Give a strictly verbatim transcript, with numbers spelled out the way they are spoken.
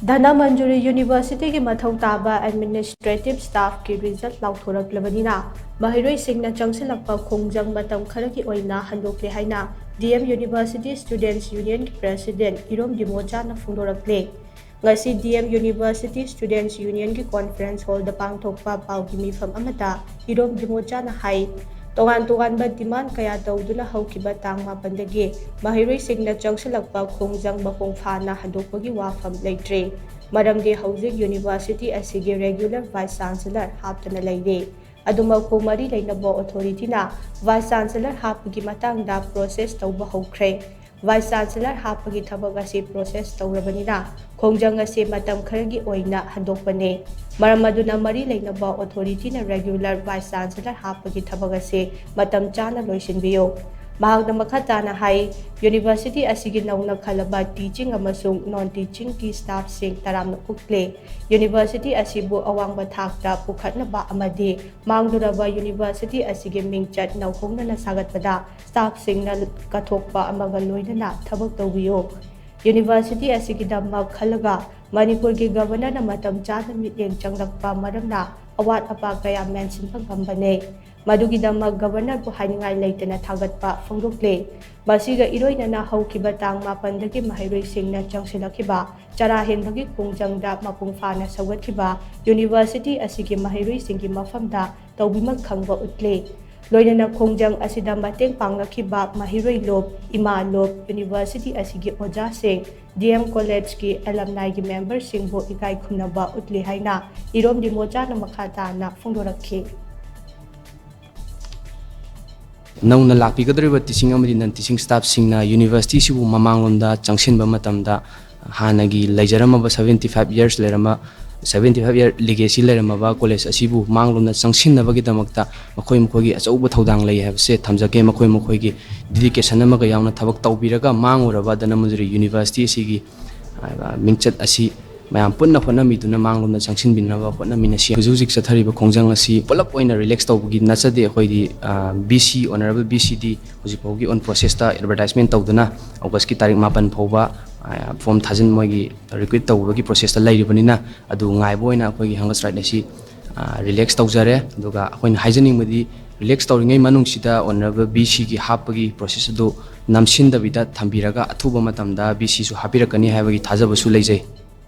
ꯙꯅꯃꯟꯖꯨꯔꯤ ꯌꯨꯅꯤꯚꯔꯁꯤꯇꯤꯒꯤ ꯃꯊꯧ ꯇꯥꯕ ꯑꯦꯗꯃꯤꯅꯤꯁꯇ꯭ꯔꯦꯇꯤꯚ ꯁ꯭ꯇꯥꯐꯀꯤ ꯔꯤꯖꯜꯠ ꯂꯥꯎꯊꯣꯔꯛꯂꯕꯅꯤꯅ, ꯃꯍꯩꯔꯣꯏꯁꯤꯡꯅ ꯆꯪꯁꯤꯜꯂꯛꯄ ꯈꯣꯡꯖꯪ ꯃꯇꯝ ꯈꯔꯒꯤ ꯑꯣꯏꯅ ꯍꯟꯗꯣꯛꯂꯦ ꯍꯥꯏꯅ ꯗꯤ ꯑꯦꯝ ꯌꯨꯅꯤꯚꯔꯁꯤꯇꯤ ꯁ꯭ꯇꯨꯗꯦꯟꯠꯁ ꯌꯨꯅꯤꯌꯟꯒꯤ ꯄ꯭ꯔꯦꯁꯤꯗꯦꯟꯠ ꯏꯔꯣꯝ ꯗꯤꯃꯣꯆꯥꯅ ꯐꯣꯡꯗꯣꯔꯛꯂꯦ꯫ ꯉꯁꯤ ꯗꯤ ꯑꯦꯝ ꯌꯨꯅꯤꯚꯔꯁꯤꯇꯤ ꯁ꯭ꯇꯨꯗꯦꯟꯠꯁ ꯌꯨꯅꯤꯌꯟꯒꯤ ꯀꯣꯟꯐꯔꯦꯟꯁ ꯍꯣꯜꯗ ꯄꯥꯡꯊꯣꯛꯄ ꯄꯥꯎꯒꯤ ꯃꯤꯐꯝ ꯑꯃꯗ ꯏꯔꯣꯝ ꯗꯤꯃꯣꯆꯥꯅ ꯍꯥꯏ, ꯇꯣꯉꯥꯟ ꯇꯣꯉꯥꯟꯕ ꯗꯤꯃꯥꯟ ꯀꯌꯥ ꯇꯧꯗꯨꯅ ꯍꯧꯈꯤꯕ ꯇꯥꯡ ꯃꯥꯄꯟꯗꯒꯤ ꯃꯍꯩꯔꯣꯏꯁꯤꯡꯅ ꯆꯪꯁꯤꯜꯂꯛꯄ ꯈꯣꯡꯖꯪ ꯃꯄꯨꯡ ꯐꯥꯅ ꯍꯟꯗꯣꯛꯄꯒꯤ ꯋꯥꯐꯝ ꯂꯩꯇ꯭ꯔꯦ꯫ ꯃꯔꯝꯗꯤ ꯍꯧꯖꯤꯛ ꯌꯨꯅꯤꯚꯔꯁꯤꯇꯤ ꯑꯁꯤꯒꯤ ꯔꯦꯒꯨꯂꯔ ꯚꯥꯏꯁ ꯆꯥꯟꯁꯦꯂꯔ ꯍꯥꯞꯇꯅ ꯂꯩꯔꯦ꯫ ꯑꯗꯨꯃꯛꯄꯨ ꯃꯔꯤ ꯂꯩꯅꯕ ꯑꯣꯊꯣꯔꯤꯇꯤꯅ ꯚꯥꯏꯁ ꯆꯥꯟꯁꯦꯂꯔ ꯍꯥꯞꯄꯒꯤ ꯃꯇꯥꯡꯗ ꯄ꯭ꯔꯣꯁꯦꯁ ꯇꯧꯕ ꯍꯧꯈ꯭ꯔꯦ꯫ ꯚꯥꯏꯁ ꯆꯥꯟꯁꯦꯂꯔ ꯍꯥꯞꯄꯒꯤ ꯊꯕꯛ ꯑꯁꯤ ꯄ꯭ꯔꯣꯁꯦꯁ ꯇꯧꯔꯕꯅꯤꯅ, ꯈꯣꯡꯖꯪ ꯑꯁꯤ ꯃꯇꯝ ꯈꯔꯒꯤ ꯑꯣꯏꯅ ꯍꯟꯗꯣꯛꯄꯅꯤ꯫ ꯃꯔꯝ ꯑꯗꯨꯅ ꯃꯔꯤ ꯂꯩꯅꯕ ꯑꯣꯊꯣꯔꯤꯇꯤꯅ ꯔꯦꯒꯨꯂꯔ ꯚꯥꯏꯁ ꯆꯥꯟꯁꯦꯂꯔ ꯍꯥꯞꯄꯒꯤ ꯊꯕꯛ ꯑꯁꯤ ꯃꯇꯝ ꯆꯥꯅ ꯂꯣꯏꯁꯤꯟꯕꯤꯌꯨ꯫ ꯃꯍꯥꯛꯅ ꯃꯈꯥ ꯇꯥꯅ ꯍꯥꯏ, ꯌꯨꯅꯤꯚꯔꯁꯤꯇꯤ ꯑꯁꯤꯒꯤ ꯅꯧꯅ ꯈꯜꯂꯕ ꯇꯤꯆꯤꯡ ꯑꯃꯁꯨꯡ ꯅꯣꯟ ꯇꯤꯆꯤꯡꯒꯤ ꯁ꯭ꯇꯥꯐꯁꯤꯡ ꯇꯔꯥꯝꯅ ꯑꯣꯛꯂꯦ꯫ ꯌꯨꯅꯤꯚꯔꯁꯤꯇꯤ ꯑꯁꯤꯕꯨ ꯑꯋꯥꯡꯕ ꯊꯥꯛꯇ ꯄꯨꯈꯠꯅꯕ ꯑꯃꯗꯤ ꯃꯥꯡꯂꯨꯔꯕ ꯌꯨꯅꯤꯚꯔꯁꯤꯇꯤ ꯑꯁꯤꯒꯤ ꯃꯤꯡꯆꯠ ꯅꯧꯍꯧꯅꯅ ꯁꯥꯒꯠꯄꯗ ꯁ꯭ꯇꯥꯐꯁꯤꯡꯅ ꯀꯠꯊꯣꯛꯄ ꯑꯃꯒ ꯂꯣꯏꯅꯅ ꯊꯕꯛ ꯇꯧꯕꯤꯌꯨ꯫ ꯌꯨꯅꯤꯚꯔꯁꯤꯇꯤ ꯑꯁꯤꯒꯤꯗꯃꯛ ꯈꯜꯂꯒ ꯃꯅꯤꯄꯨꯔꯒꯤ ꯒꯕꯔꯅꯔꯅ ꯃꯇꯝ ꯆꯥꯅ ꯃꯤꯠꯌꯦꯡ ꯆꯪꯂꯛꯄ ꯃꯔꯝꯅ ꯑꯋꯥꯠ ꯑꯄꯥ ꯀꯌꯥ ꯃꯦꯟꯁꯤꯟꯕ ꯉꯝꯕꯅꯦ꯫ ꯃꯗꯨꯒꯤꯗꯃꯛ ꯒꯕꯔꯅꯔꯕꯨ ꯍꯥꯏꯅꯤꯡꯉꯥꯏ ꯂꯩꯇꯅ ꯊꯥꯒꯠꯄ ꯐꯣꯡꯗꯣꯛꯂꯦ꯫ ꯃꯁꯤꯒ ꯏꯔꯣꯏꯅꯅ ꯍꯧꯈꯤꯕ ꯇꯥꯡ ꯃꯥꯄꯟꯗꯒꯤ ꯃꯍꯩꯔꯣꯏꯁꯤꯡꯅ ꯆꯪꯁꯤꯜꯂꯛꯈꯤꯕ ꯆꯔꯥ ꯍꯦꯟꯕꯒꯤ ꯈꯣꯡꯖꯪꯗ ꯃꯄꯨꯡ ꯐꯥꯅ ꯁꯧꯒꯠꯈꯤꯕ ꯌꯨꯅꯤꯚꯔꯁꯤꯇꯤ ꯑꯁꯤꯒꯤ ꯃꯍꯩꯔꯣꯏꯁꯤꯡꯒꯤ ꯃꯐꯝꯗ ꯇꯧꯕꯤꯃꯜ ꯈꯪꯕ ꯎꯠꯂꯦ꯫ ꯂꯣꯏꯅꯅ ꯈꯣꯡꯖꯪ ꯑꯁꯤꯗ ꯃꯇꯦꯡ ꯄꯥꯡꯂꯛꯈꯤꯕ ꯃꯍꯩꯔꯣꯏ ꯂꯨꯞ, ꯏꯃꯥ ꯂꯨꯞ, ꯌꯨꯅꯤꯚꯔꯁꯤꯇꯤ ꯑꯁꯤꯒꯤ ꯑꯣꯖꯥꯁꯤꯡ, ꯗꯤ ꯑꯦꯝ ꯀꯣꯂꯦꯖꯀꯤ ꯑꯦꯂꯝꯅꯥꯏꯒꯤ ꯃꯦꯝꯕꯔꯁꯤꯡꯕꯨ ꯏꯀꯥꯏ ꯈꯨꯝꯅꯕ ꯎꯠꯂꯤ ꯍꯥꯏꯅ ꯏꯔꯣꯝ ꯗꯤꯃꯣꯆꯥꯅ ꯃꯈꯥ ꯇꯥꯅ ꯐꯣꯡꯗꯣꯔꯛꯈꯤ꯫ ꯅꯧꯅ ꯂꯥꯛꯄꯤꯒꯗꯧꯔꯤꯕ ꯇꯤꯆꯤꯡ ꯑꯃꯗꯤ ꯅꯟ ꯇꯤꯆꯤꯡ ꯁ꯭ꯇꯥꯐꯁꯤꯡꯅ ꯌꯨꯅꯤꯚꯔꯁꯤꯇꯤꯁꯤꯕꯨ ꯃꯃꯥꯡꯂꯣꯝꯗ ꯆꯪꯁꯤꯟꯕ ꯃꯇꯝꯗ ꯍꯥꯟꯅꯒꯤ ꯂꯩꯖꯔꯝꯃꯕ seventy five years ꯂꯩꯔꯝꯕ, seventy five year legacy ꯂꯩꯔꯝꯃꯕ ꯀꯣꯂꯦꯖ ꯑꯁꯤꯕꯨ ꯃꯥꯡꯂꯣꯝꯗ ꯆꯪꯁꯤꯟꯅꯕꯒꯤꯗꯃꯛꯇ ꯃꯈꯣꯏ ꯃꯈꯣꯏꯒꯤ ꯑꯆꯧꯕ ꯊꯧꯗꯥꯡ ꯂꯩ ꯍꯥꯏꯕꯁꯦ ꯊꯝꯖꯒꯦ꯫ ꯃꯈꯣꯏ ꯃꯈꯣꯏꯒꯤ dedication ꯑꯃꯒ ꯌꯥꯎꯅ ꯊꯕꯛ ꯇꯧꯕꯤꯔꯒ ꯃꯥꯡꯉꯨꯔꯕ ꯙꯅꯃꯟꯖꯨꯔꯤ ꯌꯨꯅꯤꯚꯔꯁꯤꯇꯤ ꯑꯁꯤꯒꯤ, ꯑ, ꯃꯤꯡꯆꯠ ꯑꯁꯤ ꯃꯌꯥꯝ ꯄꯨꯟꯅ ꯍꯣꯠꯅꯃꯤꯗꯨꯅ ꯃꯥꯡꯂꯣꯝꯗ ꯆꯪꯁꯤꯟꯕꯤꯅꯕ ꯍꯣꯠꯅꯃꯤꯟꯅꯁꯤ꯫ ꯍꯧꯖꯤꯛ ꯍꯧꯖꯤꯛ ꯆꯠꯊꯔꯤꯕ ꯈꯣꯡꯖꯪ ꯑꯁꯤ ꯄꯨꯂꯞ ꯑꯣꯏꯅ relax ꯇꯧꯕꯒꯤ ꯅꯠꯆꯗꯦ꯫ ꯑꯩꯈꯣꯏꯗꯤ, ꯑ, ꯚꯤ ꯁꯤ, Honourable ꯚꯤ ꯁꯤꯗꯤ ꯍꯧꯖꯤꯛ ꯐꯥꯎꯒꯤ on processꯇ advertisement ꯇꯧꯗꯨꯅ Augustꯀꯤ ꯇꯥꯔꯤꯛ ꯃꯥꯄꯟ ꯐꯥꯎꯕ ꯐꯣꯝ ꯊꯥꯖꯤꯟ ꯃꯣꯏꯒꯤ ꯔꯤꯀ꯭ꯔꯨꯠ ꯇꯧꯕꯒꯤ ꯄ꯭ꯔꯣꯁꯦꯁꯇ ꯂꯩꯔꯤꯕꯅꯤꯅ, ꯑꯗꯨ ꯉꯥꯏꯕ ꯑꯣꯏꯅ ꯑꯩꯈꯣꯏꯒꯤ ꯍꯪꯒꯔ ꯁ꯭ꯇ꯭ꯔꯥꯏꯛ ꯑꯁꯤ ꯔꯤꯂꯦꯛꯁ ꯇꯧꯖꯔꯦ꯫ ꯑꯗꯨꯒ ꯑꯩꯈꯣꯏꯅ ꯍꯥꯏꯖꯅꯤꯡꯕꯗꯤ, ꯔꯤꯂꯦꯛꯁ ꯇꯧꯔꯤꯉꯩ ꯃꯅꯨꯡꯁꯤꯗ ꯑꯣꯅꯔꯦꯕꯜ ꯕꯤ ꯁꯤꯒꯤ ꯍꯥꯞꯄꯒꯤ ꯄ꯭ꯔꯣꯁꯦꯁ ꯑꯗꯨ ꯅꯝꯁꯤꯟꯗꯕꯤꯗ ꯊꯝꯕꯤꯔꯒ, ꯑꯊꯨꯕ ꯃꯇꯝꯗ ꯕꯤ ꯁꯤꯁꯨ ꯍꯥꯞꯄꯤꯔꯛꯀꯅꯤ ꯍꯥꯏꯕꯒꯤ ꯊꯥꯖꯕꯁꯨ ꯂꯩꯖꯩ꯫